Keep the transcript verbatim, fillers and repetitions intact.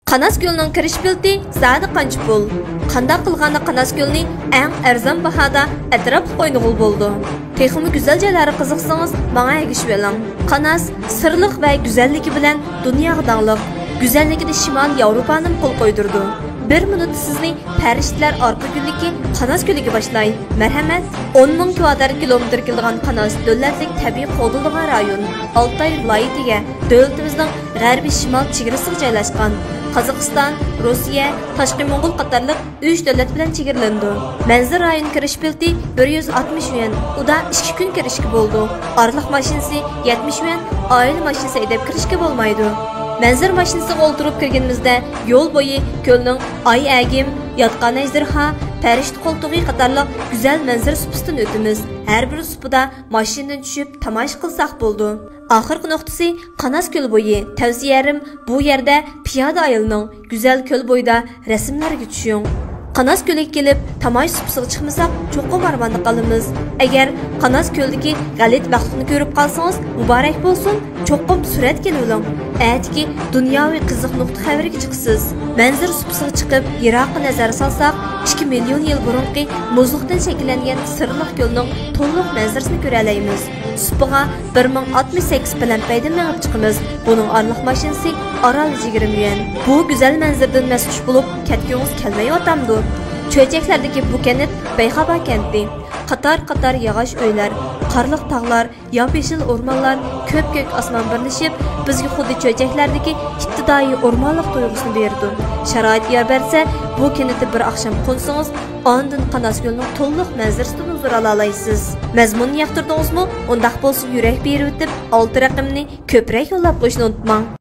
قاناس كۆلنىڭ كىرىش بېلىتى زادى قانچە پۇل؟ قانداق قىلغاندا قاناس كۆلنى ئەڭ ئەرزان باھادا ئەتراپلىق ئوينىغىلى بولىدۇ؟ تېخىمۇ گۈزەل جايلارغا قىزىقسىڭىز، ماڭا ئەگىشىۋېلىڭ. قاناس سىرلىق ۋە گۈزەللىكى بىلەن دۇنياغا داڭلىق. گۈزەللىكىدە شىمالىي ياۋروپانىمۇ قول قويدۇرىدۇ. بىر مىنۇتتا سىزنى پەرىشتىلەر ئارقا گۈللۈكى قاناس كۆلىگە باشلاي. مەرھەمەت! ئون مىڭ كىۋادرات كىلومېتىر كېلىدىغان قاناس دۆلەتلىك تەبىئىي قوغدىلىدىغان رايون. ئالتاي ۋىلايىتىگە، دۆلىتىمىزنىڭ غەربىي شىمال چېگرىسىغا جايلاشقان. قازاقىستان، روسىيە، تاشقى موڭغۇل قاتارلىق ئۈچ دۆلەت بىلەن چېگرىلىنىدۇ. مەنزىرە رايونىغا كىرىش بېلىتى بىر يۈز ئاتمىش يۈەن، ئۇدا ئىككى كۈن كىرىشكە بولىدۇ. ئارىلىق ماشىنىسى يەتمىش يۈەن، ئائىلە ماشىنىسى ھەيدەپ كىرىشكە بولمايدۇ. مەنزىرە ماشىنىسىغا ئولتۇرۇپ كىرگىنىمىزدە، يول بويى كۆلنىڭ ئاي ئەگىم، ياتقان ئەجدىرھا، پەرىشتە قولتۇقى قاتارلىق گۈزەل مەنزىرە سۇپىسىدىن ئۆتىمىز. ھەر بىر سۇپىدا ماشىنىدىن چۈشۈپ تاماشا قىلساق بولىدۇ. ئاخىرقى نۇقتىسى قاناس كۆلى بويى. تەۋسىيەلىرىم، بۇ يەردە پىيادە ئايلىنىڭ، گۈزەل كۆل بويىدا رەسىملەرگە چۈشۈڭ. قاناس كۆلىگە كېلىپ، تاماشا سۇپىسىغا چىقمىساق، چوقۇم ئارماندا قالىمىز. ئەگەر قاناس كۆلىدىكى غەلىتە مەخلۇقنى كۆرۈپ قالسىڭىز، مۇبارەك بولسۇن، چوقۇم سۈرەتكە ئېلىۋېلىڭ. ئەتىكى دۇنياۋى قىزىق نۇقتا خەۋىرىگە چىقىسىز. مەنزىرە سۇپىسىغا چىقىپ، يىراققا نەزەر سالساق، ئىككى مىليون يىل بۇرۇنقى مۇزلۇقتىن شەكىللەنگەن سىرلىق كۆلنىڭ تولۇق مەنزىرىسىنى كۆرەلەيمىز. سۇپىغا بىر مىڭ ئاتمىش سەككىز پەلەمپەيدىن مېڭىپ چىقىمىز. بۇنىڭ ئارىلىق ماشىنىسى ئاران يىگىرمە يۈەن. بۇ گۈزەل مەنزىرىدىن مەستخۇش بولۇپ كەتكۈڭىز كەلمەيۋاتامدۇ؟ چۆچەكلەردىكى بۇ كەنت بەيخاۋا كەنتى. قاتار-قاتار ياغاچ ئۆيلەر، قارلىق تاغلار، ياپيېشىل ئورمانلار، كۆپكۆك ئاسمان بىرلىشىپ، بىزگە خۇددى چۆچەكلەردىكى ئىپتىدائىي ئورمانلىق تۇيغۇسىنى بېرىدۇ. شارائىت يار بەرسە، بۇ كەنتتە بىر ئاخشام قونسىڭىز، ئاندىن قاناس كۆلىنىڭ تولۇق مەنزىرىسىدىن ھۇزۇر ئالالايسىز. مەزمۇننى ياقتۇردىڭىزمۇ؟ ئۇنداق بولسا يۈرەك بېرىۋېتىپ، ئالتە رەقىمنى كۆپرەك يوللاپ قويۇشنى ئۇنتۇماڭ.